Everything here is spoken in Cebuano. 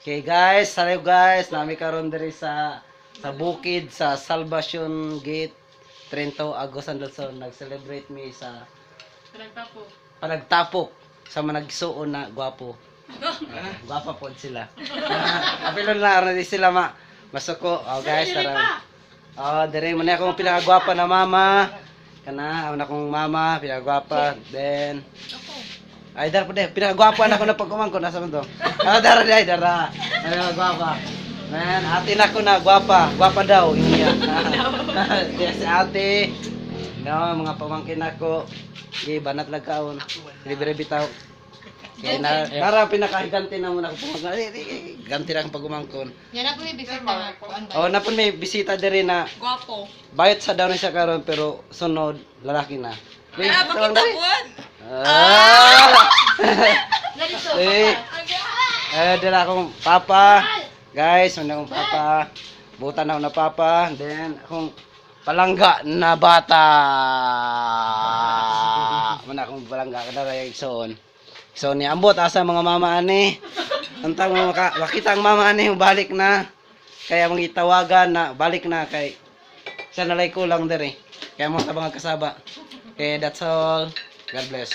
Okay guys, hello guys, nami karon diri sa bukid sa Salvation Gate, Trento, Agusan del Sur. Nag-celebrate mi sa panagtapok sa managsuon na gwapo. Ah, gwapa pod sila. Apilon na aron di sila ma masuko. Oh guys, tara. Oh, diri mo na akong pinakagwapa na mama. Kana, ako na akong mama, pinakagwapa. Then ay, dara po de, pinakagwapa na ako na pagkumangko nasa man to. Ah, dara di ay dara. Ay, gwapa. Man, ate na ko na gwapa. Gwapa daw yun niya. Di si ate. No, mga pamangkin ako. Di banat lang kaon. Libre bitaw. Kaya na, para pinakahiganti na muna ako pumangkon. Ay, ay, ay, ganti na akong pagumangkon. Yan ako may bisita nga kuan ba? Oh, napon may bisita diri na Gwapo. bayot sa daw na siya karon pero sunod lalaki na. Wait, Ah, tawag pakita dali. po. Ah! Narito. Eh, eh, dala akong papa. Guys, una akong papa. Butan ako na papa. Then, akong palangga na bata. Muna akong palangga kada kay igsoon. So ni ambot asa mga mama ani. Antang mo maka, makita ang mama ani balik na. Kaya mangitawagan na balik na kay sa nalay kulang dere. Kaya mo tabang kasaba. Okay, that's all. God bless.